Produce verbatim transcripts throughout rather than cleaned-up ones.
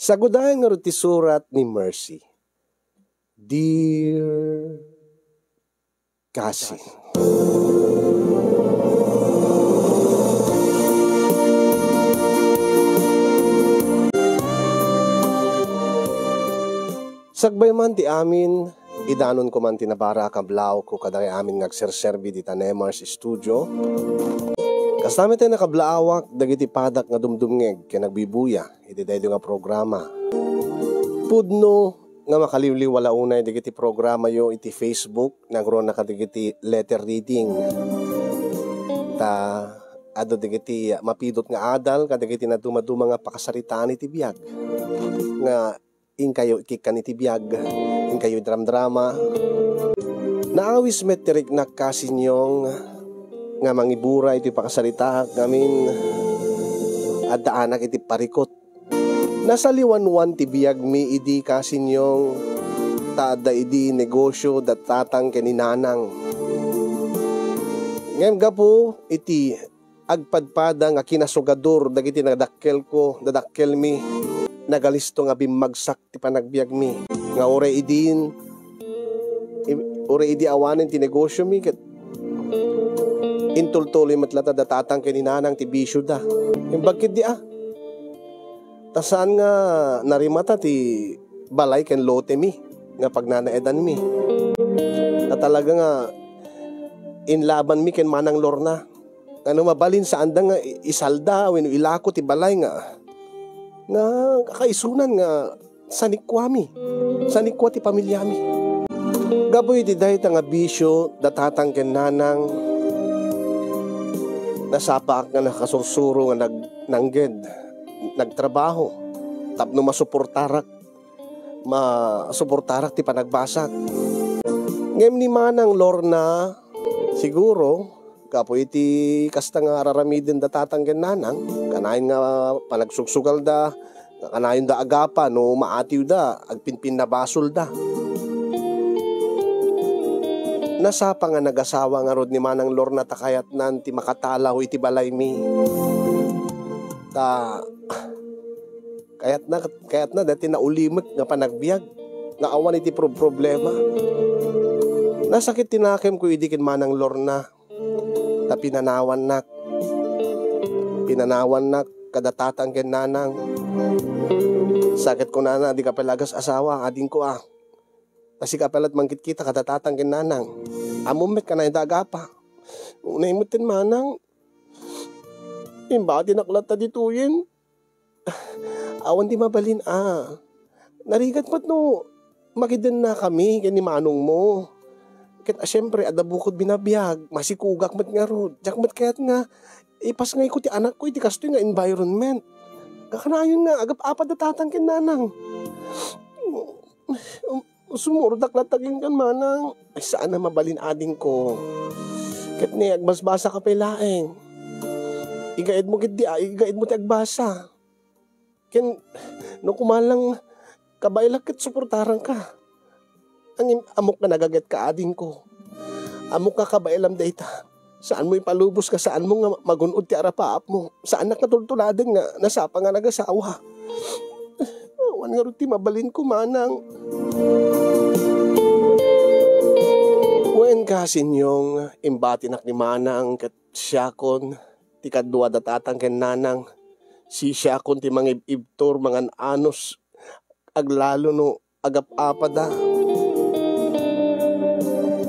Sagudayan ngarud ti surat ni Mercy. Dear Cousin. Sakbay man ti amin, idanonko man ti nabara a kablaaw ko kadagiti amin nga agserserbi dita Nemar's Studio. Kasta met a nakablaawak dagiti padak nga dumdumngeg ken agbibuya iti daytoy nga programa. Pudno nga makaliwliwa la unay dagiti programayo iti Facebook, nagruana kadagiti letter reading. Ta adu dagiti mapidut nga adal kadagiti nadumaduma nga pakasaritaan iti biag nga inkayo ikikkan iti biag, inkayo idramdrama. Naawis met ti riknak, Cousin Yong, nga mangibura iti pakasaritaak ngamin adda anak iti parikut. Nasaliwanwan ti biagmi idi, Cousin Yong, ta adda idi negosio da tatang ken ni nanang. Ngem gapu iti agpadpada nga kinasugadur dagiti nadakkelko, nadakkelmi, nagalisto nga bimmagsak ti panagbiagmi. Nga uray idin, i-, uray idi awanen ti negosiomi, ket intultuloy met latta da tatang ken ni nanang ti bisioda. Imbag ketdi a. Ta saan nga narimata ti balay ken lotemi nga pagnanaedanmi. Ta talaga nga inlabanmi ken Manang Lorna. Nga no mabalin, saanda nga i-, isalda wenno ilako ti balay nga, nga kakaisunan nga sanikuami, sanikua ti pamiliami. Gapu iti dayta nga bisio da tatang ken nanang, nasapaak nga nakasursuro nga nag-, nangged, nagtrabaho, tapno masuportarak, masuportarak ti panagbasak. Ngem ni Manang Lorna, siguro, gapu iti kasta nga ar-aramiden da tatang ken nanang, kanayon nga panagsugsugalda, nga kanayonda agapa no maatiwda, agpinpinnabasolda. Nasapa nga nagasawa ngarud ni Manang Lorna ta kayatnan ti makatalaw iti balaymi. Ta kayatna, kayatna dayta naulimek nga panagbiag nga awan iti pro-, problema. Nasakit ti nakemko idi ken Manang Lorna. Ta pinanawannak. Pinanawannak kada tatang ken nanang. Sakit kunana, dika pay la agas-asawa, adingko a. Ta sika pay la mangkitkita kada tatang ken nanang. Ammom met kanayonda agapa. Unay met ken manang. Imbatinak latta ditoyen. Awan ti mabalin a. Narigat met no makidennakami ken ni manongmo. Ket, a, siempre, adda bukodmi a biag, masikugak met ngarud. Diak met kayat nga ipasngayko ti anakko iti kastoy nga environment. Kakanayon nga agap-apat da tatang ken nanang. Um, Sumurdak latta kenka, manang. Ay, saan a mabalin, adingko. Ket ni, agbasbasa ka pay laeng. Igaedmo ketdi, a, igaedmo ti agbasa. Ken, no kumalang kabaelak ket suportaranka. Ngem ammok nga nagagetka, adingko. Ammok nga kabaelam dayta. Saanmo ipalubos nga saanmo nga magun-od ti arapaapmo. Saannak nga tultuladen nga nasapa nga nagasawa. Awan ngarud ti mabalinko, manang. Wen, Cousin Yong, imbatinak ni manang ket siakon ti kadua da tatang ken nanang. Sisiakon ti mangib-ibtur, mangan-anos, aglalo no agap-apada.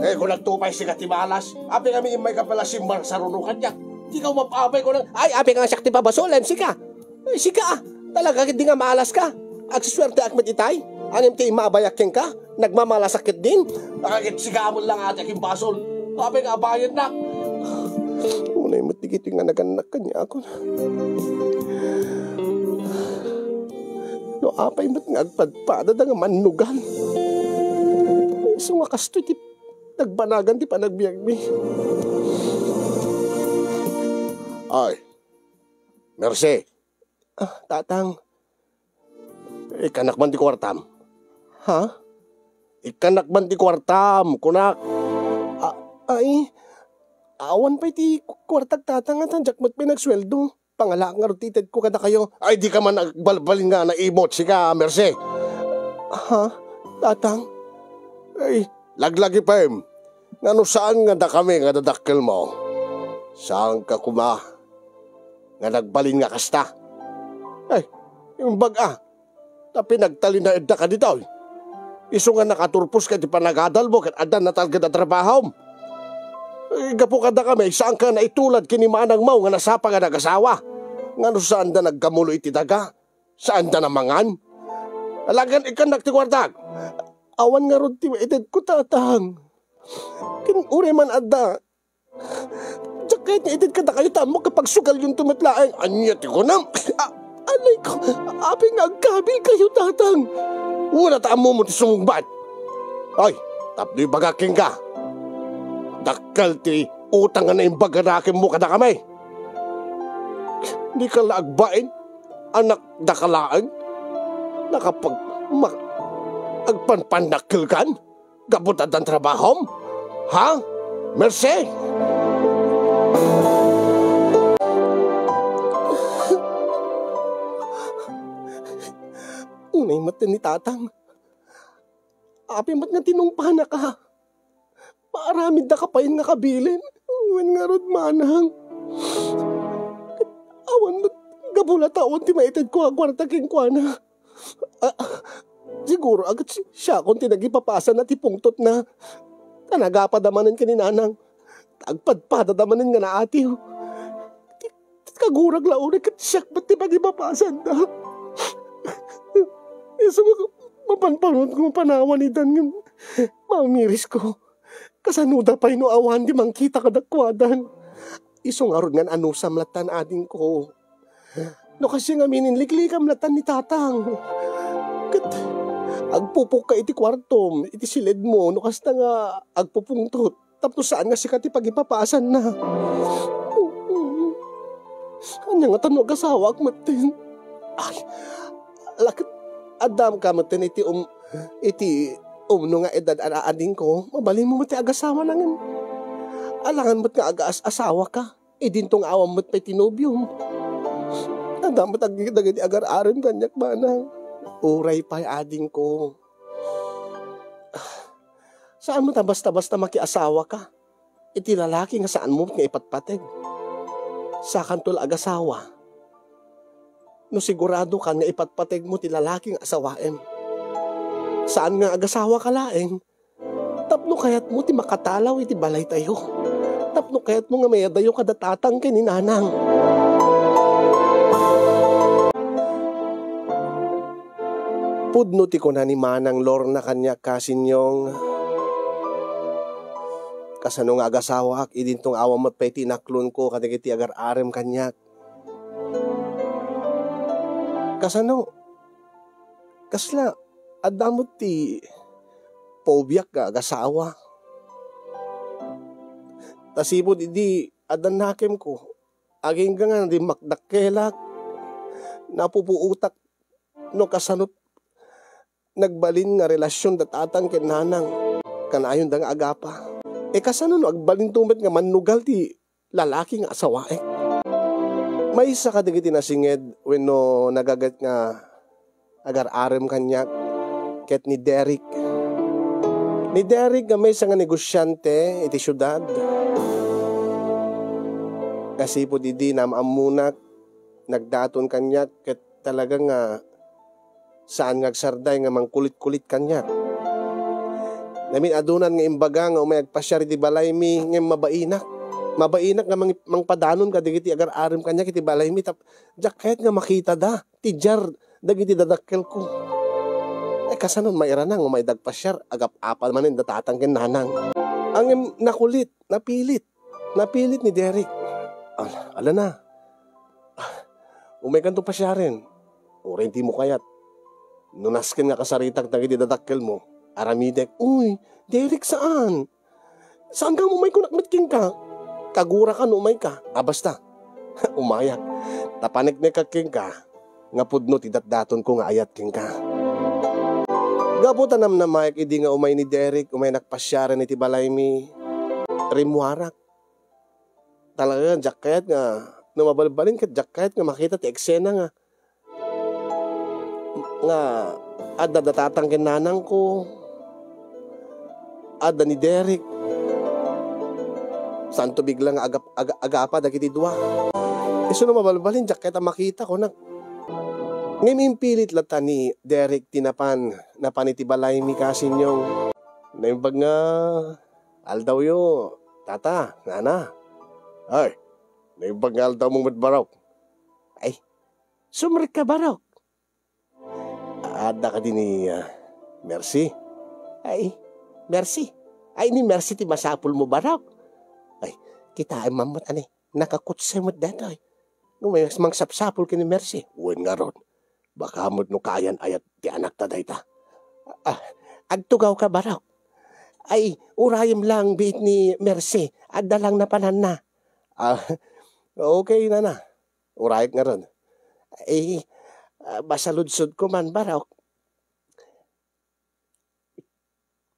Eh, kung nagtupay sika ti malas, apay nga immayka pala simmarsaruno kaniak? Dika umap-apay ko nang, ay, apay nga siak ti pabasolem, sika. Ay, sika, ah. Talaga, di nga malas ka. Agsiswerteak met itay. Ngem ti immabayak kenka, nagmamalasak ketdin. Agit sika, amon lang ati aking basol. Apay nga abayennak. Unay met digitoy nga nagannak kaniakon. No apay met nga agpadpadada nga mannugan. Isu nga kastoy ti nagbanagan ti panagbiagmi. Ay, Mercy. Ah, tatang. Ikkanak man ti kuartam. Ha? Ikkanak man ti kuartam, kunak. A-, ay, awan pay ti kuartak, tatang, a, ta diak met pay nagsueldo. Pangalaak ngarud ti itedko kadakayo. Ay, dika man agbalbalin nga naimot, sika, Merce. Ha? Tatang? Ay, laglagipem. Ngano saan nga dakami nga dadakkelmo? Saanka koma nga nagbalin nga kasta? Ay, imbag a. Ta pinagtalinaedka ditoy. Isu nga nakaturpos ka iti panagadalmo ket adda natalged a trabahom. Eh, gapu kadakami, saanka naitulad ken ni manangmo nga nasapa nga nagasawa. Ngano saanda nagkamulo iti daga? Saanda namangan? Alagan ikkannak ti kuartak. Awan ngarud ti maitedko, tatang. Ken uray man adda, diak kayat nga itedka dakayo ta ammok nga pagsugalyonto met laeng. Ania ti kunam? A-, anay ko, apay nga agkabilkayo, tatang? Wen, ta ammom ti sumungbat. Ay, tapno ibagak kenka, dakkel ti utang nga naimbag a nakemmo kadakami. Dika la agbain, anak, daka laeng. Nakapag-, ma-, agpanpannakkelkan? Gapu ta addan trabahom? Ha? Merce? Unay met ni tatang. Apay met nga tinungpanaka? Maaramiddaka payen nga kabilin. Wen ngarud, manang. Awan met, gapu la ta awan ti maitedko a kuarta kenkuana. Ah, siguro, agat si-, siakon ti nagipapasanna ti pungtotna. Ta nagapada manen ken ni nanang. Ta agpadpadada manen nga naatiw. Ti, ti kagurag la unay ket siak met ti pagipapasanna. Isu nga mapanpanunotko, mapanawan idan nga mamirisko. Kasanoda pay no awan ti mangkita kadakuadan? Isu ngarud nga anusam lattan, adingko. No kasta ngamin, inliklikam lattan ni tatang. Ket agpupokka iti kuartom, iti siledmo, no kasta nga agpupungtot, tapno saan nga sika ti pagipapasanna. Ania ngata no agasawaak metten? Ay, la ket, addam ka metten iti um-, iti umno nga edad a adingko, mabalinmo met ti agasawa nangem. Alangan met nga agaas-asawaka. Idinto nga awan met pay ti nobiom. Adda met ag-, dagiti agar-arem kaniak, manang. Uray pay, adingko. Saan met a basta-basta makiasawaka iti lalaki nga saanmo met nga ipatpateg. Sakanto la agasawa no siguradokan nga ipatpategmo ti lalaki nga asawaem. Saan nga agasawaka laeng tapno kayatmo ti makatalaw iti balaytayo. Tapno kayatmo nga mayadayo kada tatang ken ni nanang. Pudno ti kuna ni Manang Lorna kaniak, Kasinyong. Kasano nga agasawaak idinto nga awan met pay ti inaklonko kadagiti agar-arem kaniak? Kasano? Kasla, adda met ti pobiak nga agasawa. Ta sipud idi adda nakemko, agingga nga dimmakdakkelak, napupuotak no kasano nagbalin nga relasion da tatang ken nanang, kanayonda nga agapa. E, kasano no agbalinto met nga mannugal ti lalaki nga asawaek? Maysa kadagiti nasinged wenno nagaget nga agar-arem kaniak ket ni Derek. Ni Derek nga maysa nga negosiante iti siudad. Kasipud idi naam-ammonak, nagdaton kaniak ket talaga nga saan nga agsarday nga mangkulit-kulit kaniak. Namin-adunan nga imbaga nga umay agpasiar iti balaymi ngem mabainak. Mabainak nga mangi-, mangpadanon kadagiti agar-arem kaniak iti balaymi tap-, diak kayat nga makitada ti diar dagiti dadakkelko. Ay, kasano mairana nga umay dagpasiar, agap-apa manen da tatang ken nanang. Ngem nakulit, napilit. Napilit ni Derek. Ala, ala na. Ah, umaykanto pasiaren. Uray dimo kayat. No nasken nga kasaritak dagiti dadakkelmo, aramidek. Uy, Derek, saan? Saan nga umay kunak met kenka? Kaguraka no umayka. A, basta. Umayak. Ta paneknekak kenka nga pudno ti datdatonko nga ayat kenka. Gapu ta namnamaek idi nga umay ni Derek, umaynak pasiaren iti balaymi, rimmuarak. Talaga, diak kayat nga No mabalbalin ket diak kayat nga makita ti eksena nga, nga adda da tatang ken nanangko, adda ni Derek. Santo bigla nga agap-, aga-, agapa dagiti dua. Isu no mabalbalin, diak kayat a makita, kunak. Ngem impilit latta ni Derek ti napan, napan iti balaymi, kasinyong. Naimbag nga aldawyo, tata, nana. Ay, naimbag nga aldawmo met, Barok. Ay, sumrekka, Barok. Adda kadi ni, ah, Mercy? Ay, Mercy. Ay, ni Mercy ti masapulmo, Barok. Ay, kitaem man met, ani, nakakutse met daytoy. No may mangsapsapul ken ni Mercy, wen ngarud. Baka met no kaayan-ayat ti anakta dayta. Ah, agtugawka, Barok. Ay, urayem lang biit ni Mercy. Adda lang napananna. Ah, okay, nana. Urayek ngarud. Eh, ah, masaludsodko man, Barok.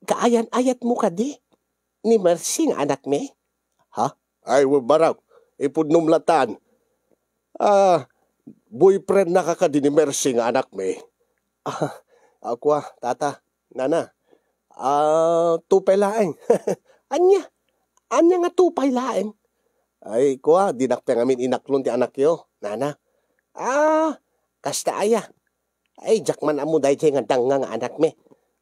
Kaayan-ayatmo kadi ni Mercy nga anakmi? Ha? Ay, Barok, ipudnom latan. Ah, boyfriend na ka kadi ni Mercy nga anakmi? Ah, ah, kua, tata, nana. Ah, tupay laeng. Ania? Ania nga tupay laeng? Ay, kua, dinak pay ngamin inaklon ti anakyo, nana. Ah, kasta aya. Ay, diak man ammo daydiay nga dangngay nga anakmi.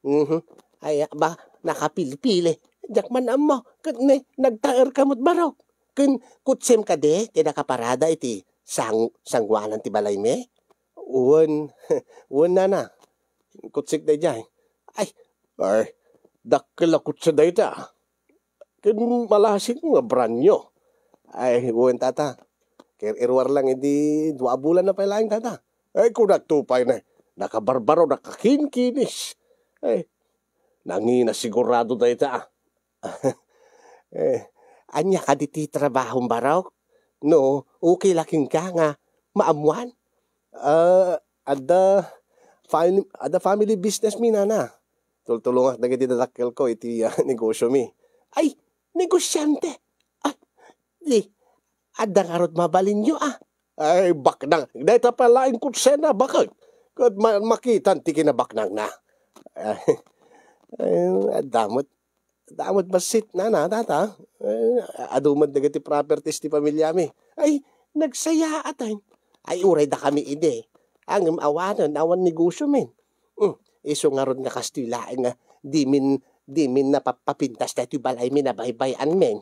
Mhm. Ay, ba, nakapilpili. Diak man ammo. Ket ne, nagtaerka met, Barok. Ken kutsem kadi ti nakaparada iti sang-, sanguanan ti balaymi? Wen, wen, nana. Kutsek daydiay. Ay, ay, dakkel a kutse dayta. Ken malasig nga branyo. Ay, wen, tata. Ker-, iruar lang idi dua a bulan na pay laeng, tata. Ay, kunak tupay na. Nakabarbaro, nakakinkinis. Ay, nangina sigurado dayta. Eh, ania kadi ti trabahom, Barok? No, okay la kenka nga maammuan? Ah, adda fam-, adda family business mi, nana. Tultulongak dagiti dadakkelko iti, ah, negosyomi. Ay, negosiante? Ay, di, adda ngarud mabalinyo, ah. Ay, baknang. Dayta pay laeng kutsena, baket. Ket ma-, makitan ti kinabaknangna. Ay, ay, adda met. Adda met bassit, nana, tata. Eh, adu met dagiti properties ti familiami. Ay, nagsayaaten. Ay, uray dakami idi. Ngem awanen, awan negosyomin. Hmm, isu ngarud nga kastoy laeng nga dimin, dimin napapapintas daytoy balaymi, nabaybay-anmin.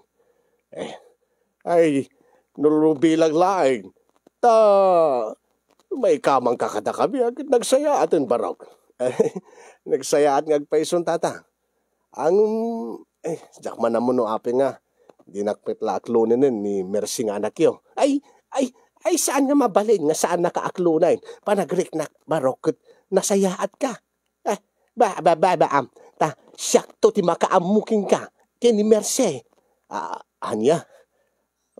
Eh, ay, no bilang laeng, ta maikamangka kadakami, agid nagsayaaten, Barok. Nagsayaat nga agpayson, tata. Ang, eh, diak man ammo no apay nga dinak met la aklonenen ni Mercy nga anakyo. Ay, ay, ay, saan nga mabalin nga saannaka aklonen? Panagriknak, Barok, ket nasayaatka. Eh, ba, ba, ba, ba, am, ta siakto ti makaammo kenka, ken ni Mercy. Ah, ania?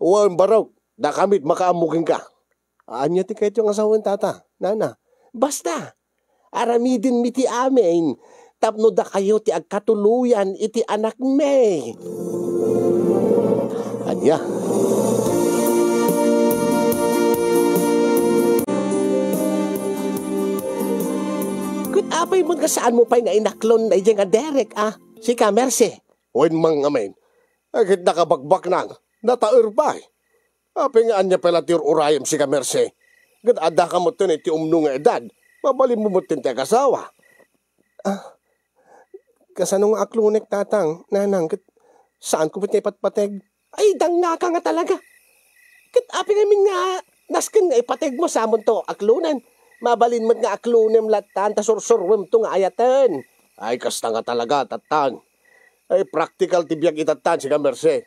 Wen, Barok, dakami ti makaammo kenka. Ania ti kayatyo nga sawen, tata, nana? Basta, aramidenmi ti amin tapno dakayo ti agkatuloyan iti anakmi. Ania? Ket apay met nga saanmo pay nga inaklon daydiay nga Derek, a? Sika, Mercy. Wen man ngamin. Ay, ket nakabakbaknang, nataer pay. Apay nga ania pay la ti ur-urayem, sika, Mercy? Ket addaka metten iti umno nga edad, mabalinmo metten ti agasawa. Ah, kasano nga aklonek, tatang, nanang, ket saanko met nga ipatpateg? Ay, dangngaka nga talaga. Ket apay ngamin nga nasken nga ipategmo, samonto aklonen? Mabalin met nga aklonem lattan ta sursuruemto nga ayaten. Ay, kasta nga talaga, tatang. Ay, praktikal ti biag itattan, sika, Mercy.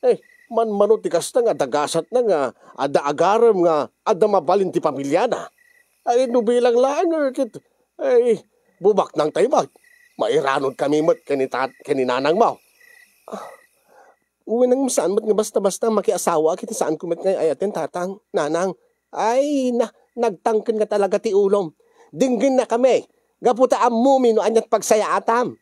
Eh, manmano ti kasta nga dagasatna nga adda agarem nga adda mabalin ti pamiliana. Ay, no bilang laeng, eh, ket, ay, bubaknang tayo met. Mairanod kami met ken ni tat-, ken ni nanangmo. Ah, uy, nang saan met nga basta-basta makiasawa ket saanko met nga ayaten, tatang, nanang. Ay, na, nagtangken nga talaga ti ulom. Denggennakami, gapu ta ammomi no aniat pagsayaatam.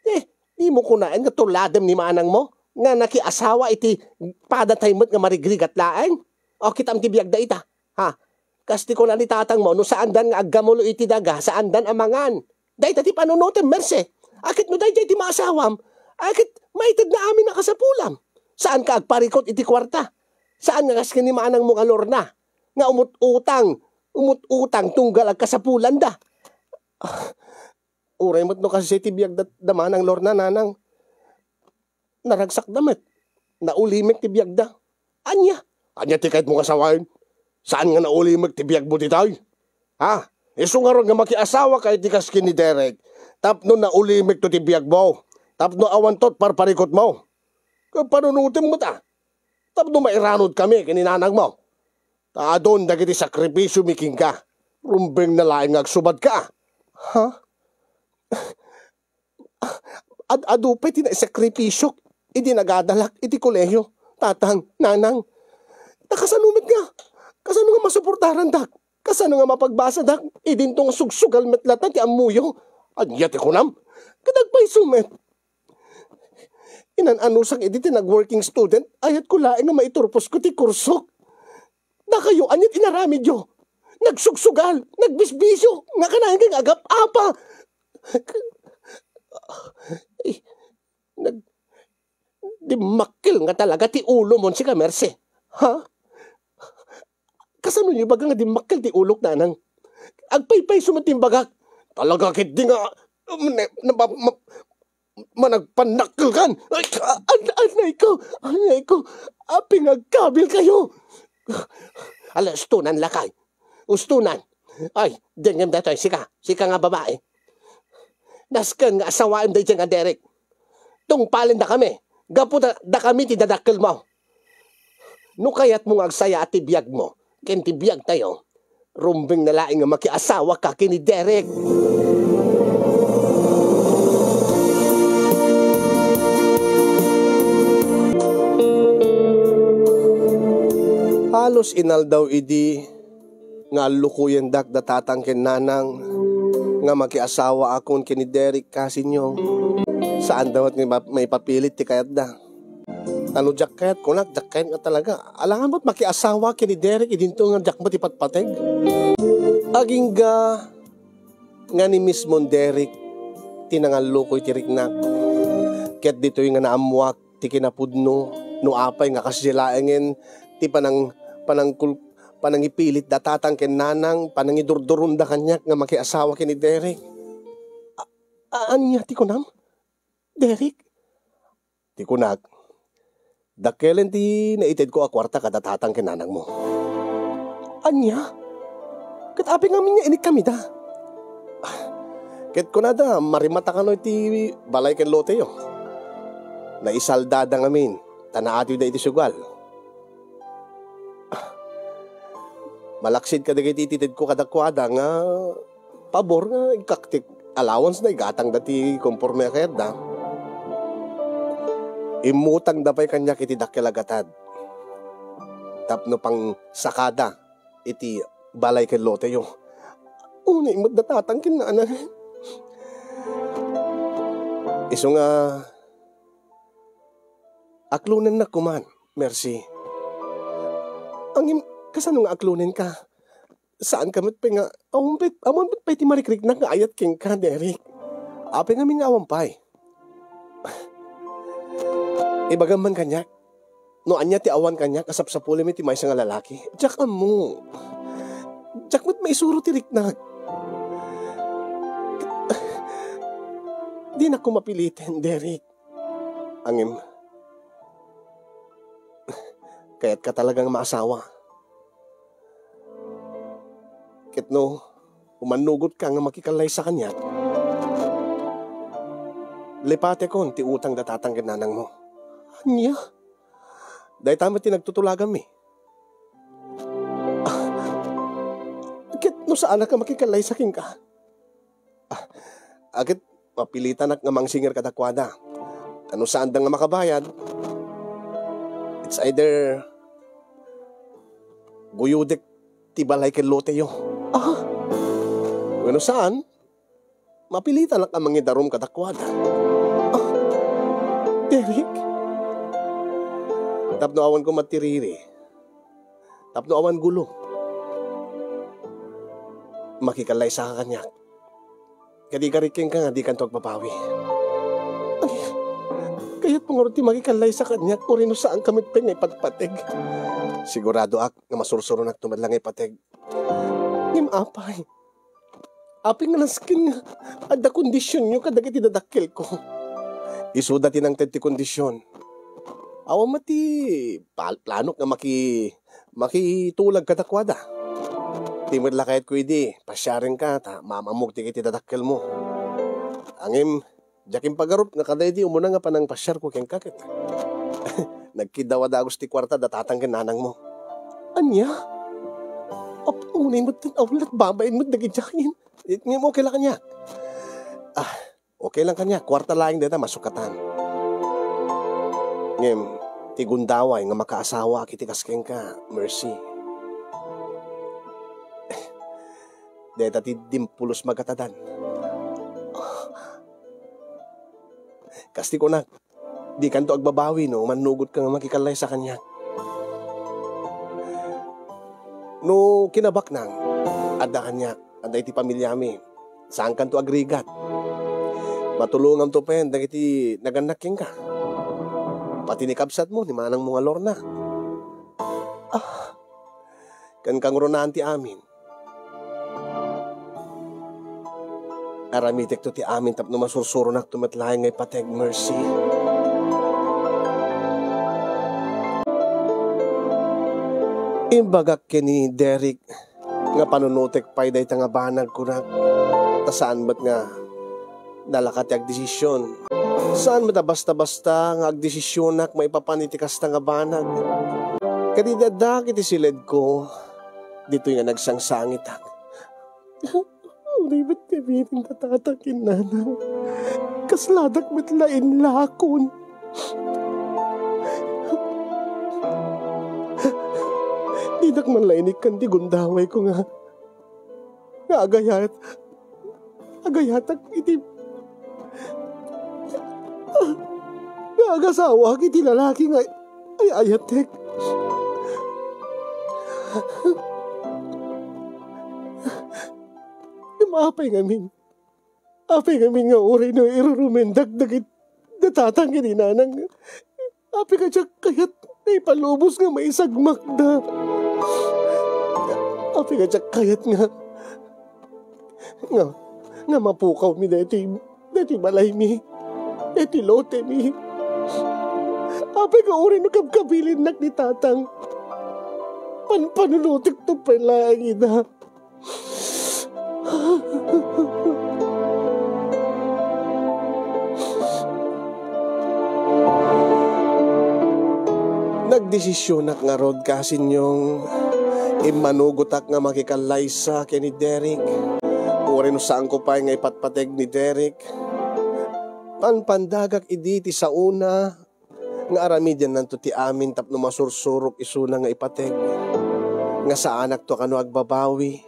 Eh, dimo kunaen nga tuladem ni manangmo? nga nakiasawa iti padatay met nga marigrigat laeng? O, kitam ti biagda ita. Ha? Kas ti kuna ni tatangmo, no saandan nga aggamulo iti daga, saandan a mangan. Dayta ti panunotem, Merce. Aket no daydiay ti maasawam, aket maitedna amin a kasapulam. Saanka agparikut iti kuarta. Saan nga kas ken ni manangmo nga Lorna, nga umut-utang, umut-utang tunggal agkasapulanda. Ah, uray met no kasdiay ti biagda da manang Lorna, nanang. Naragsakda met. Naulimek ti biagda. Ania? Ania ti kayatmo nga sawen? Saan nga naulimek ti biagmo ditoy? Ha? Isu ngarud nga makiasawaka iti kas ken ni Derek tapno naulimekto ti biagmo, tapno awanto ti parparikutmo. Ket panunotem met a, tapno mairanudkami ken ni nanangmo. Ta adun dagiti sakripisiomi kenka. Rumbengna laeng nga agsubadka. Ha? Ad-adu pay ti naisakripisyok idi nagadalak iti kolehiyo, tatang, nanang. Ta kasano met nga? Kasano nga masuportarandak? Kasano nga mapagbasadak idinto nga sugsugal met latta ti ammoyo? Ania ti kunam? Ket agpayso met. Inan-anusak idi ti nag-working student, ayatko laeng nga maiturposko ti kursok. Dakayo, ania ti inaramidyo? Nagsugsugal, nagbisbisyo, nga kanayon nga agap-apa. Ay, nag-, dimmakkel nga talaga ti ulomon, sika, Merce. Ha? Kasano ni baga nga dimmakkel ti ulok, nanang? Agpaypayso met ti imbagak. Talaga ketdi nga, um, ne-, na-, ma-, ma-, managpannakkelkan. Ay, a-, an-, anayko, anayko, apay nga agkabilkayo? Ala, ustonan lakay. Ustonan. Ay, dengngem daytoy, sika, sika nga babai. Nasken nga asawaem daydiay nga Derek. Tungpalendakami, gapu da-, dakami ti dadakkelmo. No kayatmo nga agsaya ti biagmo ken ti biagtayo, rumbengna laeng nga makiasawaka ken ni Derek. Halos inaldaw idi nga allukoyendak da tatang ken nanang nga makiasawaakon ken ni Derek, kasinyo. Saanda met nga ma-, maipapilit ti kayatda. Ta no diak kayat, kunak, diak kayat nga talaga. Alangan met makiasawa ken ni Derek idinto nga diak met ipatpateg. Agingga nga ni mismon Derek ti nangallukoy ti riknak. Ket ditoy nga naammoak ti kinapudno, no apay nga kasdiay laengen ti panang-, panangkul-, panangipilit da tatang ken nanang, panangidurduronda kaniak nga makiasawa ken ni Derek. A-, a-, ania ti kunam? Derek? Ti kunak, dakkelen ti naitedko a kuarta kada tatang ken nanangmo. Ania? Ket apay ngamin nga inikkamida? Ket kunada, marimata kano iti balay ken loteyo. Naisaldada ngamin, ta naatiwda iti sugal. Malaksid kadagiti itedko kadakuada nga pabor nga ikkak ti allowance-na, igatangda ti konporme a kayatda. Immutangda pay kaniak iti dakkel a gatad tapno pangsakada iti balay ken loteyo. Unay met da tatang ken nanang. Isu nga aklonennak koman, Mercy. Ngem, kasano nga aklonenka? Saanka met pay nga, awan pay, awan met pay ti marikriknak nga ayat kenka, Derek. Apay ngamin nga awan pay? Ibagam man kaniak, no ania ti awan kaniak a sapsapulem iti maysa nga lalaki. Diak ammo. Diak met maisuro ti riknak. Dinakon mapiliten, Derek. Ngem, kayatka talaga nga maasawa. Ket no, umannugotka nga makikallaysa kaniak, lipatekon ti utang da tatang ken nanangmo. Ania? Dayta met ti nagtutulaganmi. Ket no saanak a makikallaysa kenka, ah, ket mapilitanak nga mangsinger kadakuada. Ta no saanda nga makabayad, it's either guyodek ti balay ken loteyo. Ah? Wenno saan, mapilitanak a mangidarum kadakuada. Ah, Derek? Tapno awan koma ti riri. Tapno awan gulo. Makikallaysaka kaniak. Kadi karit kenka nga dikanto agbabawi. Ay, kayatmo ngarud ti makikallaysa kaniak, uray no saanka met pay nga ipatpateg. Siguradoak nga masursuronakto met la nga ipateg. Ngem apay, apay nga nasken nga adda kondisionyo kadagiti dadakkelko? Isuda ti nangted ti kondision. Awan met ti pal-, planok nga maki-, makitulag kadakuada. Ti met la kayatko idi, pasiarenka ta maam-ammok dagiti dadakkelmo. Ngem, diak impagarup nga kadaydi umuna nga panangpasiarko kenka ket nagkiddaw a dagus ti kuarta da tatang ken nanangmo. Ania? Ap-, unay met ti awlet, babain met dagiti amin. Ngem okay la kaniak. Ah, okay lang kaniak. Kuarta laeng dayta masukatan. Ngem, ti gundaway nga makaasawaak iti kas kenka, Mercy. Dayta ti dimpulos magatadan. Kas ti kunak, dikanto agbabawi no mannugotka nga makikallaysa kaniak. No kinabaknang, adda kaniak, adda iti pamiliami. Saankanto agrigat. Matulonganto pay dagiti nagannak kenka. Pati ni kabsatmo, ni manangmo nga Lorna. Ah, ken kangrunaan ti amin. Aramidekto ti amin tapno masursuronakto met laeng nga ipateg, Mercy. Imbagak ken ni Derek nga panunutek pay dayta nga banag, kunak, ta saan met nga nalaka ti agdesision. Saan met a basta-basta nga agdesisionak maipapan iti kasta nga banag. Ket idi addaak iti siledko, ditoy nga nagsangsangitak. Unay met ti amin, tatang ken nanang. Kasladak met la inlakon. Dinak man la inikkan ti gundawayko nga, nga agayat. Agayatak iti, nga agasawaak iti lalaki nga ay-ayatek. Ngem apay ngamin? Apay ngamin nga uray no irurumendak dagit-, da tatang ken ni nanang, apay nga diak kayat nga ipalubos nga maisagmakda? Apay nga diak kayat nga, nga, nga mapukawmi daytoy, daytoy balaymi, daytoy lotemi? Apay nga uray no kabkabilinnak ni tatang, pan-, panunutekto pay laeng ida. Nagdesisionak ngarud, kasinyong, immanugotak nga makikallaysa ken ni Derek. Uray no saanko pay nga ipatpateg ni Derek, panpandagak idi ti saona nga aramidennanto ti amin tapno masursurok isuna nga ipateg, nga saanakto kano agbabawi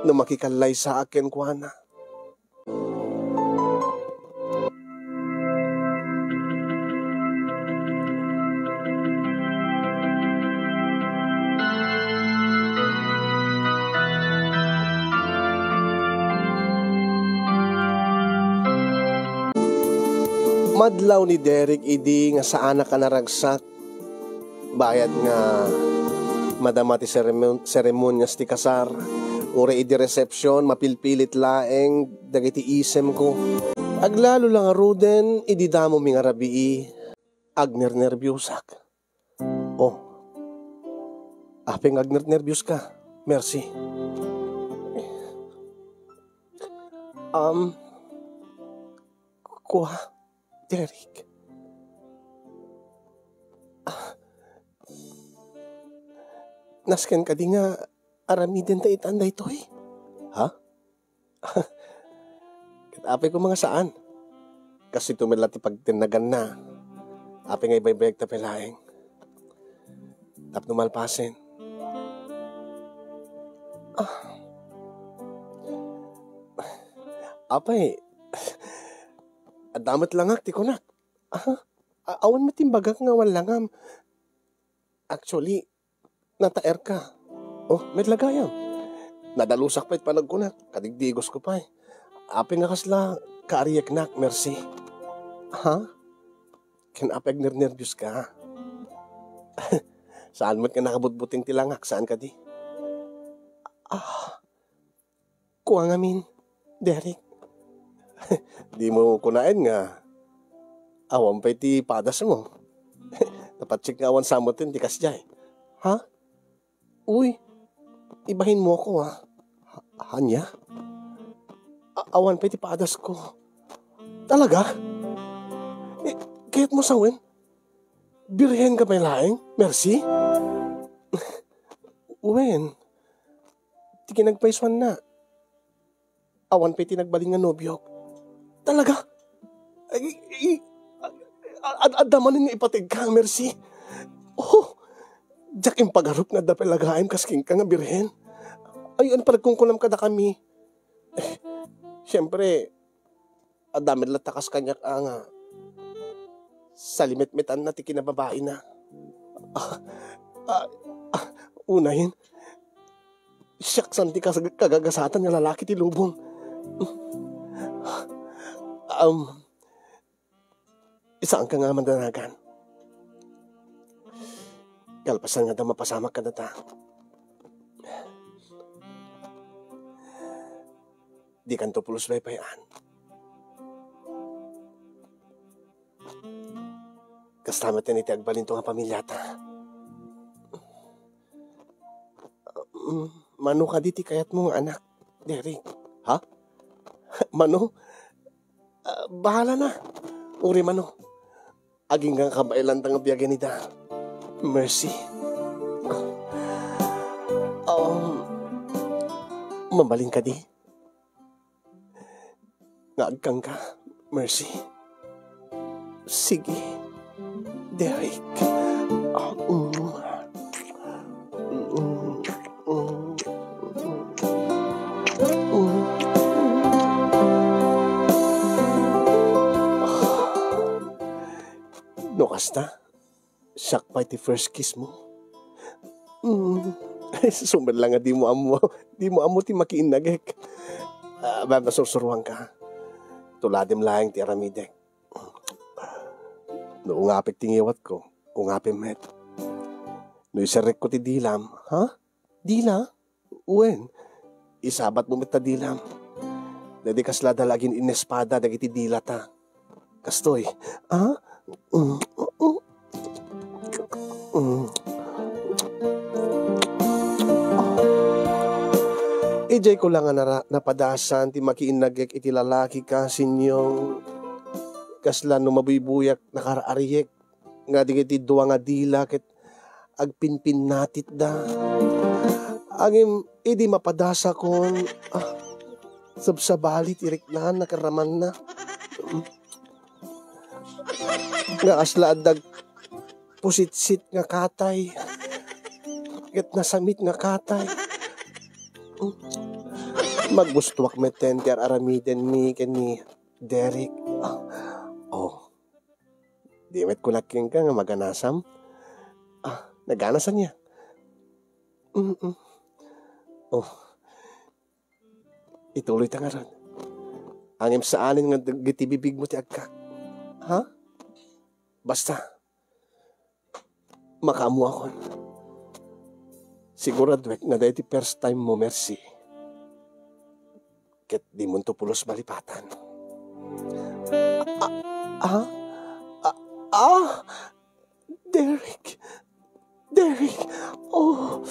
no makikallaysaak kenkuana. Madlaw ni Derek idi nga saanak a naragsak, bayat nga madama ti seremon-, seremonias ti kasar, uray idi resepsion, mapilpilit laeng dagiti isemko. Aglalo la ngaruden idi damomi nga rabii, agnernerbiosak. Oh. Apay nga agnernerbioska, Mercy? Um, kua, Derek. Ah, nasken kadi nga aramiden ta itan daytoy? Ha? Ket apay koma nga saan? Kas ito met la ti pagtennaganna. Apay nga ibaybayagta pay laeng? Tapno malpasen. Ah. Apay, adda met langak ti kunak. Ah. A-, awan met imbagak nga awan langam. Actually, nataerka. Oh, met la gayam. Nadalusak pay ti panagkunak, kadigdigos ko pay. Apay nga kasla kaarieknak, Mercy? Ha? Ken apay agnernerbios ka? Saan met nga nakabutbuteng ti langak, saan kadi? Ah, kua ngamin, Derek. Dimo kunaen nga awan pay ti padasmo. Napatsek nga awan sa metten ti kasdiay. Ha? Uy, ibahinmo ako, ha? Ha-, ania? A-, awan pay ti padasko. Talaga? Eh, kayatmo sawen? Birhen ka pay laeng, Mercy? Wen, ti kinagpaysuanna, awan pay ti nagbalin nga nobiok. Talaga? Ay, ay, ad-, ad-, adda manen nga ipategka, Mercy. Oh, diak impagarup nga adda pay lagaem kas kenka nga birhen. Ay, ano pala kung kunam kadakami? Eh, siyempre, adda met latta kas kaniak a nga salimetmetanna ti kinababaina. Ah, ah, ah, unayen, siak san ti kas-, kagagasatan nga lalaki ti lubong. Um, isaanka nga mandanagan. Kalpasan nga adda mapasamak kadata. Dikanto pulos paypayan. Kasta met iti agbalinto nga pamiliata. Mm, mano kadi ti kayatmo nga anak, Derek? Ha? Mano? Ah, bahala na. Uri mano. Agingga nga kabaelanta nga biagen ida. Mercy. Um, mabalin kadi? Nga agkangka, Mercy. Sige, Derek. Ah, mm. Mm, mm, mm, mm. No kasta, siak pay ti first kiss mo. Mm. Ay, sumerla nga dimo ammo. Dimo ammo ti makiinnagek. Ah, ba, masursuruanka. Tuladem laeng ti aramidek. No ungapek ti ngiwatko, ungapem met. No iserrekko ti dilam, ha? Dila? Wen, isabatmo met ta dilam. Daydi kasla da la agin-inespada dagiti dilata. Kastoy, ah? Mm, mm, mm. Idiay ko la nga nara-, napadasan ti makiinnagek iti lalaki ka, Sinyong. Kasla no mabuybuyak, nakaar-ariek nga dagiti dua nga dila ket agpinpinnatitda. Ngem idi mapadasakon, ah, sabsabali ti riknaan a karamanna. Nga kasla adda pusitsit nga katay, ket nasamit nga katay. Magustuak metten ti ar-aramidenmi ken ni Derek. Ah, oh. Di met kunak kenka nga maganasam? Ah, naganasan niya. Mm-mm. Oh. Ituloy ta ngarud. Ngem saanen nga dagiti bibigmo ti agkak. Ha? Basta, makaammoakon. Siguraduek nga daydi first time mo, Mercy. Ket dimonto pulos malipatan. Ah, ah, ah, ah, Derek, Derek, oh,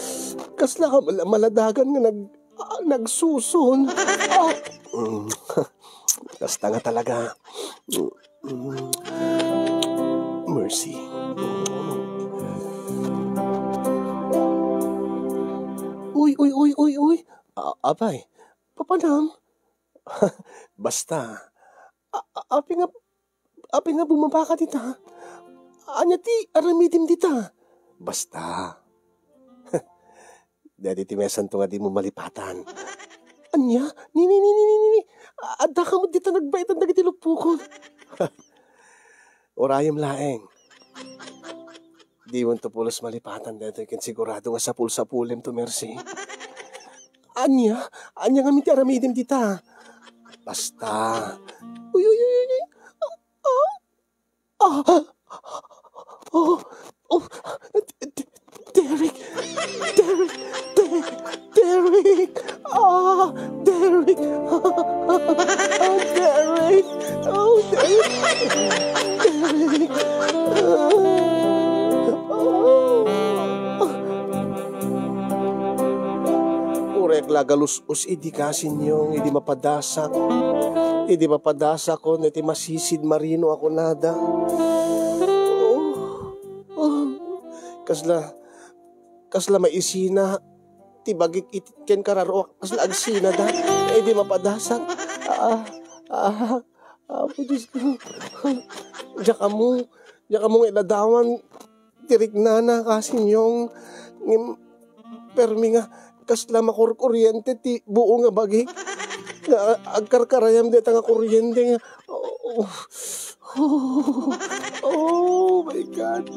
kasla ka mal-, maladagan nga nag-, ah, nagsuson. Ah, mm, kasta nga talaga. Mm, Mercy. Uy, uy, uy, uy, uy. A-, apay, papanam? Basta, a-, a-, apay nga, apay nga bumabaka dita? Ania ti aramidem dita? Basta. Daydi ti mesanto nga dimo malipatan. Ania? Ni, ni, ni, ni, ni, ni, ni. A-, adda ka met dita nagbaetan dagiti luppokon. Prayem laeng. Dimonto pulos malipatan daytoy ken sigurado nga sapul-sapulem to, Mercy. Ania? Ania ngamin ti aramidem dita? Basta. Uy, uy, uy, uy, uy. Ah, ah, ah, oh, oh, D-, D-, Derek, Derek, De-, Derek, ah, Derek, ah, Derek, oh, Derek, Derek, ah, ah. Uray la galus-os idi kasinyo, idi mapadasak, idi mapadasakon iti masisid marino a kunada. Oh, oh, kasla, kasla maisina ti bagik iti ken kararuak, kasla agsinada, idi mapadasak. Ah, ah, Apo Dios ko. Diak ammo, diak ammo nga iladawan ti riknana, kasinyong, ngem permi nga kasla makurkuriente ti buo nga bagik nga agkarkarayam dayta nga kuriente nga, oh, oh, oh my God.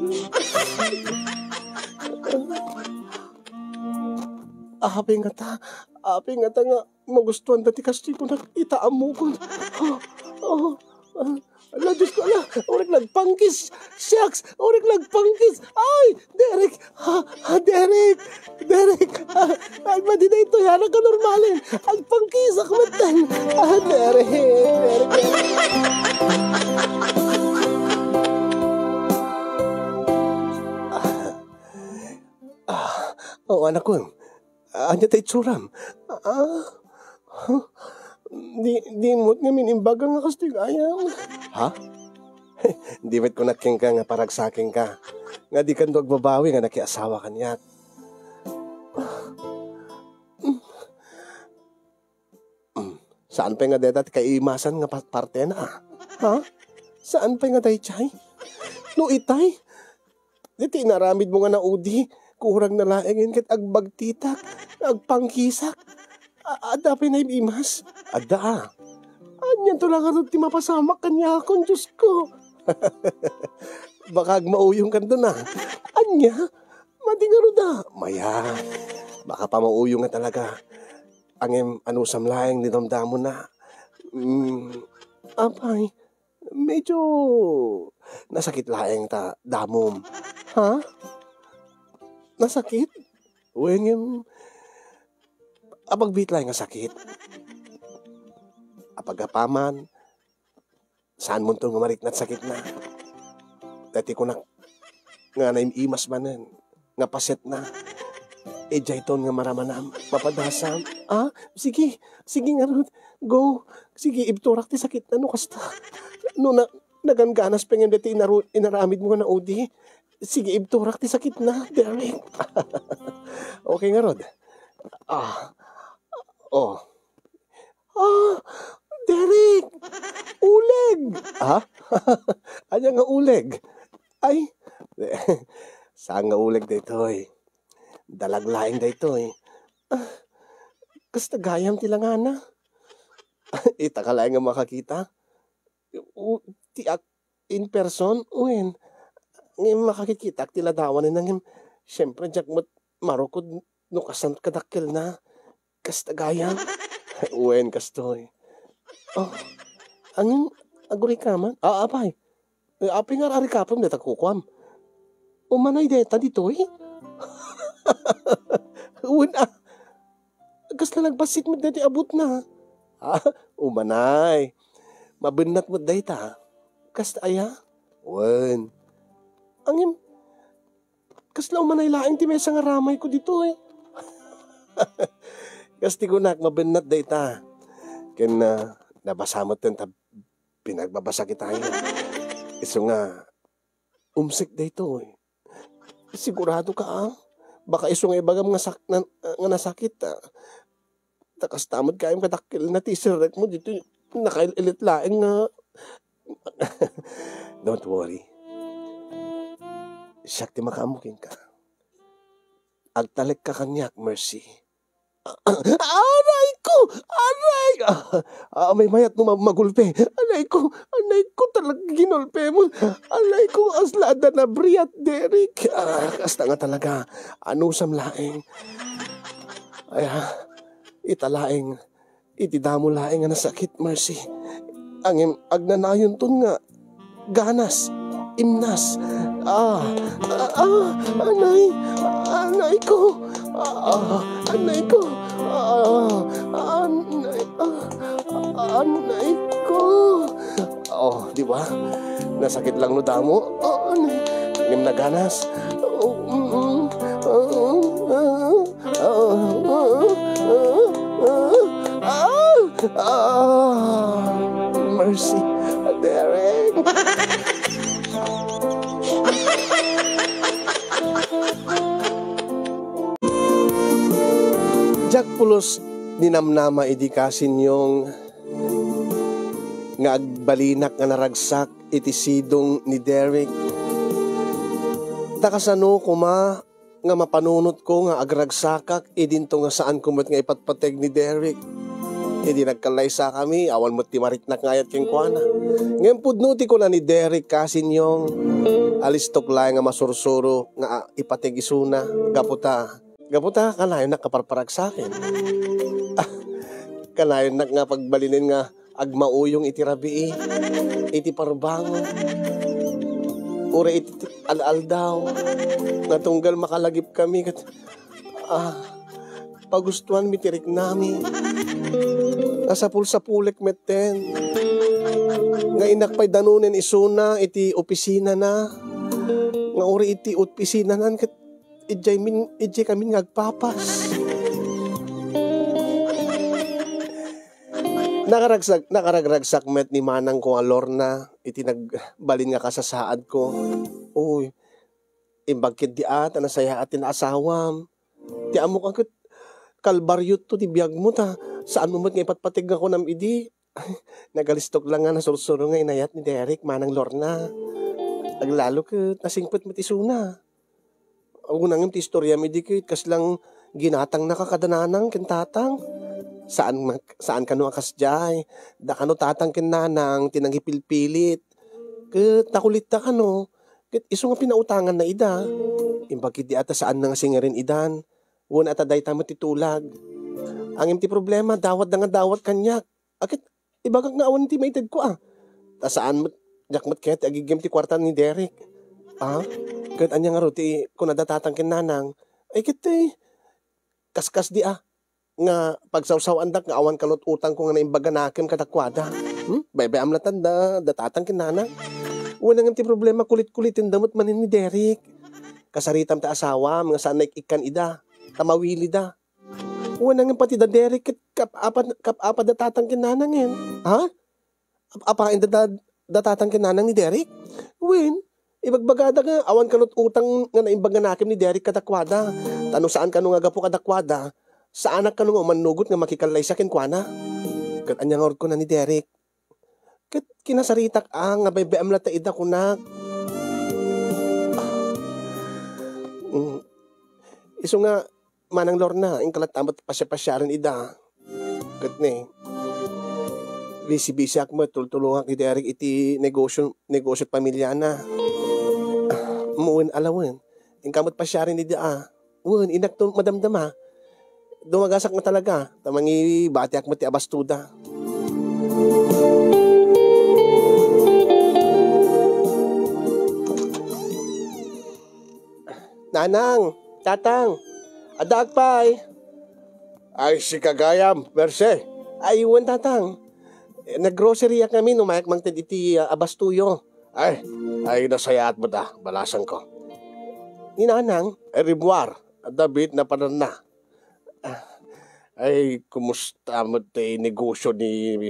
Apay ngata, apay ngata nga magustuanda ti kastoy kunak ita ammokon. Oh, oh, ah. Ala, Dios ko, ala, uray nagpangkis. Shucks, uray nagpangkis. Ay, Derek, ha, ha, Derek, Derek, ha, ay, madi daytoy, ha, nakanormalen. Agpangkisak metten. Ah, Derek, Derek, Derek. Ah, ah, oh, anakon. Ania ta itsuram? Ah, huh? Di, di met ngamin imbaga nga kastoy gayam. Ha? Di met kunak kenka nga paragsakenka nga dikanto agbabawi nga nakiasawa kaniak. Mm, saan pay nga dayta ti kaimasan nga pa-, partena, ah? Ha? Saan pay nga daydiay? No itay, dayta inaramidmo nga naudi, kurangna laengen ket agbagtitak, agpangkisak. A-, adda pay naibimas? Adda, ah. Anianto la ngarud ti mapasamak kaniakon, Dios ko? Baka agmauyongkanton, ah. Ania? Madi ngarud, ah. Maya. Baka pamauyong nga talaga. Ngem anusam laeng ti damdamona. Mm, apay, medyo nasakit laeng ta damom. Ha? Nasakit? Wen, ngem, apagbiit laeng nga sakit. Apagapaman, saanmonto nga marikna ti sakitna. Dayta kunak nga naim-imas manen nga pasetna. Idiayton nga maramanam, mapadasam. Ah, sige, sige ngarud. Go. Sige, ibturak ti sakitna no kasta. No na, nagangganas pay ngem dayta inaru-, inaramidmo nga naudi. Sige, ibturak ti sakitna, Derek. Okay ngarud. Ah. Oh. Ah, Derek! Uleg! Ha? Ania nga uleg? Ay, saan nga uleg daytoy? Dalag laeng daytoy. Ah, kasta gayam ti langana. Ita ka laeng nga makakita. U-, ti ak-, in person, wen. Ngem makakitkitak ti ladawanenna, ngem, siempre, diak met marukod no kasano kadakkelna. Kasta gayam? Wen, kastoy. Oh, angin, agurikaman? Ah, apay. Eh, apay nga arikapem dayta kukuam? Umanay dayta ditoy? Wen, ah. Kasla nagbassit met dayta abutna. Ah, umanay. Mabennat met dayta. Kasta aya? Wen. Angin, kasla umanay laeng ti maysa nga ramayko ditoy. Kas ti kunak, mabennat dayta. Ken, ah, nabasa met ta pinagbabasa kitayo. Isu nga, umsek daytoy. Sigurado ka, ah? Baka isu nga ibagam nga sak-, na-, nga nasakit, ah. Ta kasta met gayam kadakkelna ti iserrekmo ditoy, nakail-ilit laeng nga. Don't worry. Siak ti makaammo kenka. Agtalekka kaniak, Mercy. Aray ko! Aray! Ah, ah, maymayat mo ma-, magulpe. Anay ko, anay ko, talaga ginulpe mo. Anay ko, asla adda nabriat, Derek. Ah, kasta nga talaga. Anusam laeng. Ay, ah, ita laeng. Iti damo laeng nga nasakit, Mercy. Ngem agnanayonton nga ganas, imnas. Ah, ah, ah, anay, anay ko. Ah, anay ko. Ah, anay, ah, anay ko. Oh, di ba? Nasakit lang no damo. Oh, anay. Ngem naganas. Oh, mm, mm. Oh, ah. Ah, ah, ah, ah, ah, mercy, Derek. Diak pulos ninamnama idi kasinyong nga agbalinak nga naragsak iti sidong ni Derek. Ta kasano koma nga mapanunotko nga agragsakak idinto nga saanko met nga ipatpateg ni Derek. Idi nagkallaysakami, awan met ti mariknak nga ayat kenkuana. Ngem pudno ti kuna ni Derek kasinyong, alistok laeng nga masursuro nga, ah, ipateg isuna. Gapu ta, gapu ta, kanayonnak nga parparagsaken. Ah, kanayonnak nga pagbalinen nga agmauyong iti rabii, iti parbangon, uray iti al-aldaw, nga tunggal makalagipkami ket, ah, pagustuanmi ti riknami. Nasapul-sapulek metten nga innak pay danunen isuna iti opisinana, nga uray iti opisinanan ket idiay min-, idiay kamin nga agpapas. Nakaragsak, nakaragragsak met ni manangko nga Lorna iti nagbalin nga kasasaadko. Uy, imbag ketdi a ta nasayaat ti naasawam. Ti ammok a ket kalbarioto ti biagmo ta saanmo met nga ipatpateg nga kunam idi. Nagalistok lang nga nasursuro nga inayat ni Derek, Manang Lorna. Aglalo ket nasingpet met isuna. Agunangem ti istoriam idi ket kaslang ginatangnaka kada nanang ken tatang. Saan mak-, saan kano a kasdiay. Da kano tatang ken nanang ti nangipilpilit. Ket nakulitta kano. Ket isu nga pinautanganna ida. Imbag iti ata saan nga singaren idan. Wen ata dayta met ti tulag. Ngem ti problema, dawatda nga dawat kaniak. A ket ibagak nga awan ti maitedko a. Ta saan met, diak met kayat ti agiggem ti kuarta ni Derek. A? Ket ania ngarud ti kunada tatang ken nanang? Ay ket ti kaskasdi a, nga pagsawsaw-andak nga awan kalut-utangko nga naimbag nga nakem kadakuada. Hmm? Baybay-am latta da, da tatang ken nanang. Wen ngem ti problema, kulit-kulitenda met manen ni Derek. Kasaritam ti asawam nga saan naik-ikkan ida, ta mawilida. Wen ngem pati da Derek ket kap-, apa-, kap-, apa da tatang ken nanangen. Ha? Ap-, apain da, da, da tatang ken nanang ni Derek? Wen, ibagbagada nga awan kalut-utang nga naimbag nga nakem ni Derek kadakuada. Ta no saan kano nga gapu kadakuada, saanak kano nga umannugot nga makikallaysa kenkuana. Ket ania ngarud kuna ni Derek? Ket kinasaritak a nga baybay-am latta ida kunak. Mm. Isu nga, Manang Lorna, inka latta met pasiapasiaren ida. Ket ne, bisi-bisiak met, tultulongak ni Derek iti negosyo, negosyo ti pamilyana. Wen, ala wen. Inka met pasiaren ida a. Wen, innak to madamdama. Dumagasak nga talaga, ta mangibatiak met ti abastoda. Nanang, tatang, addaak pay. Ay, sika gayam, Mercy. Ay, wen, tatang. Eh, naggrocery-ak ngamin, umayak mangted iti, ah, abastoyo. Ay, ay, nasayaat met a, balasangko. Ni nanang? Ay, ribuar, David, napananna. Ah, ay, kumusta met ti negosyo ni,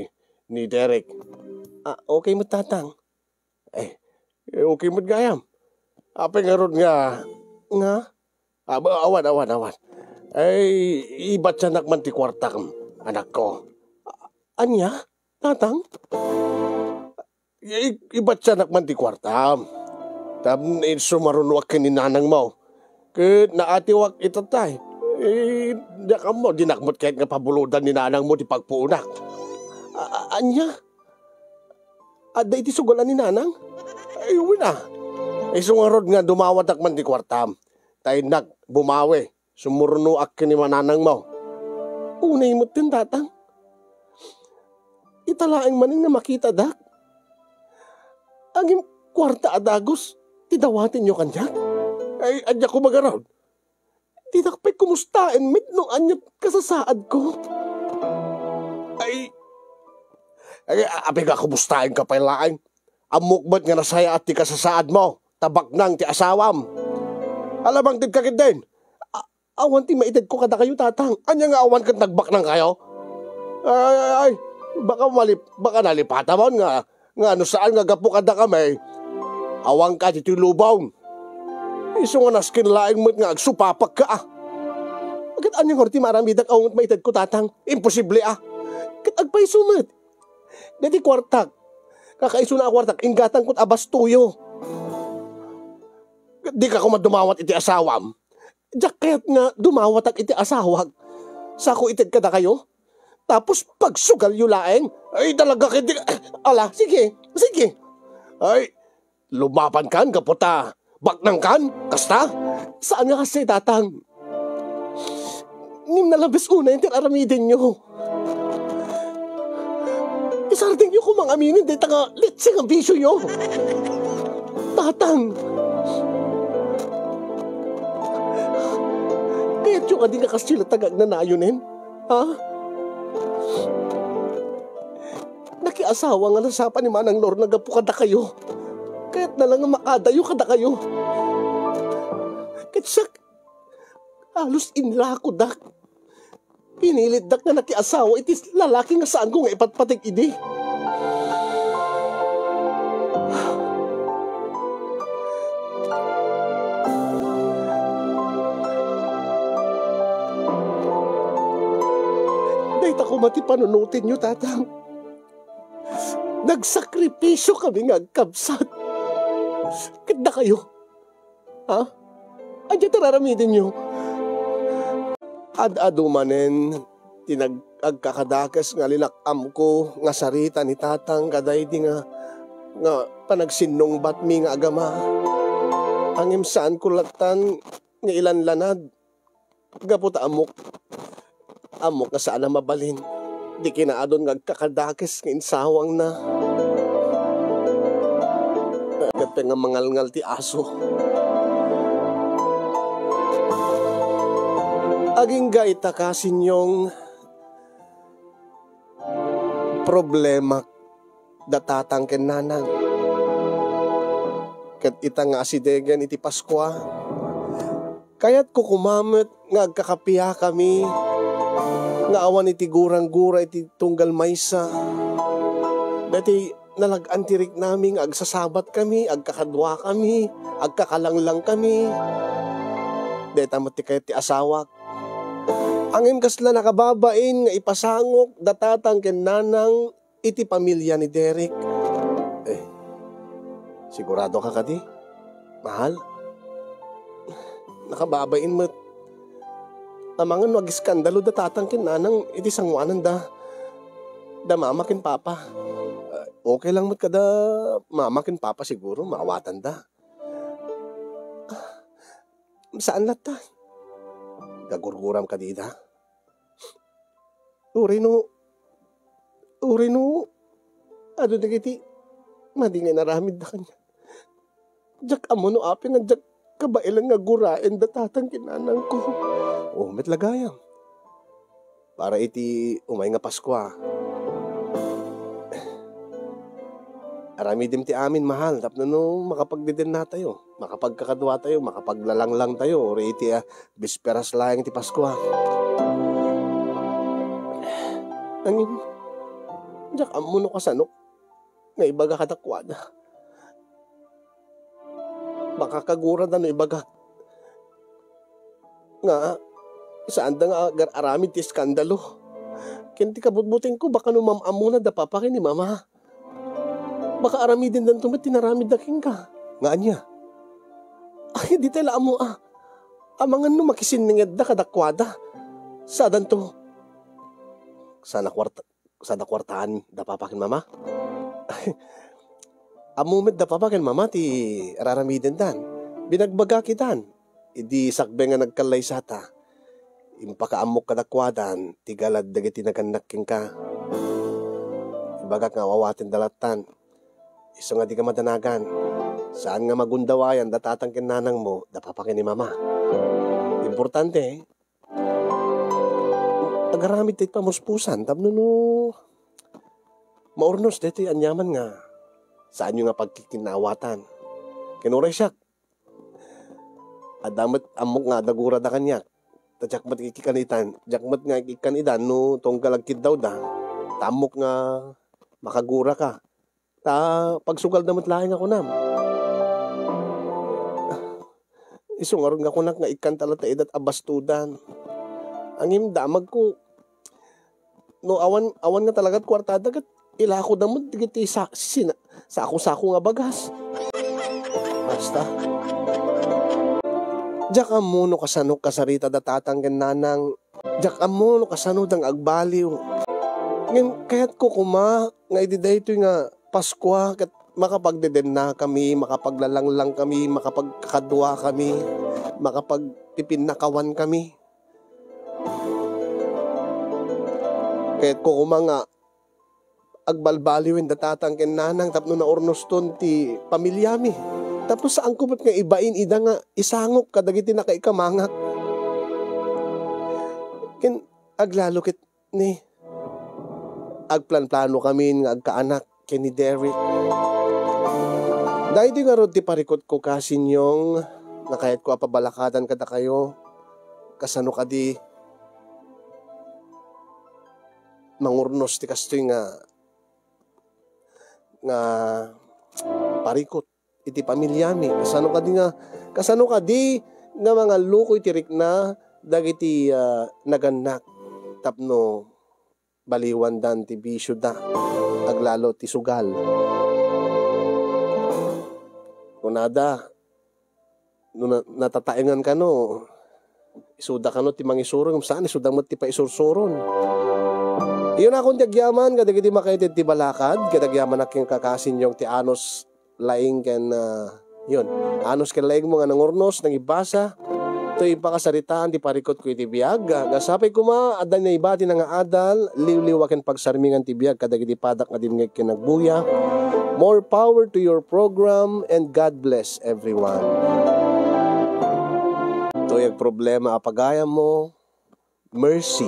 ni Derek? Ah, okay met, tatang. Eh, eh, okay met gayam. Apay ngarud nga, nga? Ah, ba-, awan, awan, awan. Ay, ibatianak man ti kuartam, anakko. Ania, tatang? I-, ibatianak man ti kuartam. Tapno isu marunoak ken ni nanangmo. Ket naatiwak ita tay. Eh, diak ammo, dinak met kayat nga pabulodan ni nanangmo ti pagpuonak. A-, a-, ania? Adda iti sugolan ni Nanang? Ay, wen a. Isu ngarud nga dumawatak man ti kuartam. Ta innak bumawi. Sumurnoak ken ni mananangmo. Unay metten, Tatang. Ita laeng manen nga makitadak. Ngem kuarta a dagus ti dawatenyo kaniak? Ay, ania koma ngarud? Dinak pay kumustaen met no ania kasasaadko. Ay, ay, a-, apay nga kumustaenka pay laeng? Ammok met nga nasayaat ti kasasaadmo, ta baknang ti asawam. Alamangtedka ketdin. A-, awan ti maitedko kadakayo, Tatang. Ania nga awan ket nagbaknangkayo? Ay, ay, ay, baka malip-, baka nalipatamon nga, nga no saan nga gapu kadakami, awanka ditoy lubong. Isu nga nasken laeng met nga agsupapakka, a. Ket ania ngarud ti maaramidak awan ket maitedko, Tatang? Imposible, a. Ket agpayso met. Daydi kuartak. Kakaisuna a kuartak, inggatangko a bastoyo. Dika koma dumawat iti asawam. Diak kayat nga dumawatak iti asawak. Sako ited kadakayo. Tapos pagsugalyo laeng. Ay, talaga ket di-, ala, sige, sige. Ay, lumabankan gapu ta baknangkan? Kasta? Saan nga kasta, Tatang? Ngem nalabes unay ti ar-aramidenyo. Isardengyo koma nga aminen dayta nga letse nga bisioyo. Tatang, kayatyo kadi nga kasla latta nga agnanayonen? Ha? Nakiasawa nga nasapa ni Manang Lorna gapu kadakayo. Kayatna la nga makadayo kadakayo. Ket siak, halos inlakodak. Pinilitdak nga nakiasawa iti lalaki nga saanko nga ipatpateg idi. Dayta koma ti panunotenyo, Tatang. Nagsakripisio kami nga agkabsat. Ket dakayo, ha? Ania ti ar-aramidenyo? Ad-adu manen ti nag-, agkakadakes nga linak-amko nga sarita ni Tatang kadaydi nga, nga panagsinnungbatmi nga agama. Ngem saanko lattan nga ilanlanad. Gapu ta ammok, ammok nga saan a mabalin ti kinaadun nga agkakadakes nga insawangna. Ket nga mangalngal ti aso. Agingga ita ka, Sinyong, problemak da tatang ken nanang. Ket ita nga asidegen iti Paskua, kayatko koma met nga agkakapiakami nga awan iti gurang-gura iti tunggal maysa. Daytoy nalag-an ti riknami nga agsasabatkami, agkakaduakami, agkakalanglangkami. Dayta met ti kayat ti asawak. Ngem kasla nakababain nga ipasangok da tatang ken nanang iti pamilia ni Derek. Eh, sigurado ka kadi, mahal? Nakababain met. Amangan no agiskandalo da tatang ken nanang iti sangoanan da, da mama ken papa. Ah, okay lang met kada mama ken papa siguro, maawatan da. Ah, saan latta? Gagurguram kadi ida? Uray no, uray no, adu dagiti madi nga inaramidda kaniak. Diak ammo no apay nga diak kabaelan nga guraen da tatang ken nanangko. O, met la gayam. Para iti umay nga Paskua. Aramidem ti amin, mahal, tapno no makapagdedennatayo, makapagkakaduatayo, makapaglalanglangtayo, uray iti, ah, bisperas laeng ti Paskua. Ngem, diak ammo no kasano nga ibaga kadakuada. Baka kagurada no ibagak nga saanda nga agar-aramid ti iskandalo. Ken ti kabutbutengko, baka no mam-ammona da papa ken ni mama, baka aramidendanto met ti naramidda kenka. Nga ania? Ay, ditay la ammo a. Amangan no makisinningedda kadakuada. Sadanto. Sana kuarta, Sada kuartaan da papa ken mama? Ammo met da papa ken mama ti raramidendan. Binagbagak itan. Idi sakbay nga nagkallaysata, impakaammok kadakuadan ti galad dagiti nagannak kenka. Ibagak nga awawatenda lattan. Isu nga dika madanagan. Saan nga magundawayan da tatang ken nanangmo, da papa ken ni mama. Importante, agaramid ti pamuspusan tapno no maurnos daytoy aniaman nga saanyo nga pagkikinnaawatan. Ken uray siak, adda met ammok nga adda gurada kaniak. Ta diak met ikkan itan, diak met nga ikkan idan no tunggal agkiddawda. Ta ammok nga makaguraka. Ta pagsugalda met laeng a kunam. Isu ngarud nga kunak nga ikkanta latta idat a bastodan. Ngem damagko, no awan, awan nga talagat kuartada ket ilakoda met dagiti sa-, sina-, sako-sako nga bagas. Basta. Diak ammo no kasano kasarita da tatang ken nanang. Diak ammo no kasano dang agbaliw. Ngem kayatko koma nga idi daytoy nga Paskua ket makapagdedennakami, makapaglalanglang kami, makapagkakadua kami, makapagpipinnakawan kami. Kayatko koma nga agbalbaliwen da tatang ken nanang tapno naurnoston ti pamiliami. Tapno saanko met nga ibain ida nga isangok kadagiti nakaikamangak. Ken aglalo ket ni agplanplano kami nga agkaanak ken ni Derek. Daytoy ngarud ti parikutko, Kasinyong, nga kayatko a pabalakadan kadakayo. Kasano kadi mangurnos ti kastoy nga, nga parikut iti pamiliami? Kasano kadi nga, kasano kadi nga mangallukoy ti rikna dagiti, ah, nagannak tapno baliwandan ti bisioda, aglalo ti sugal? Kunada, no na-, natataengan kano, isuda kano ti mangisuro, ngem saan, isuda met ti paisursuron. Iyon akon ti agyaman kadagiti makaitid ti balakad, ket agyamanak ken kakasinyong ti anus laing ken, ah, yun, anus ken laingmo nga nangurnos, nangibasa, toy pakasaritaan ti parikutko iti biag. Nga sapay koma, adda naibati na nga adal, liwliwa ken pagsarmingan ti biag kadagiti padak nga dimngeg ken agbuya. More power to your program and God bless everyone. Toy agproblema a pagayammo, mercy.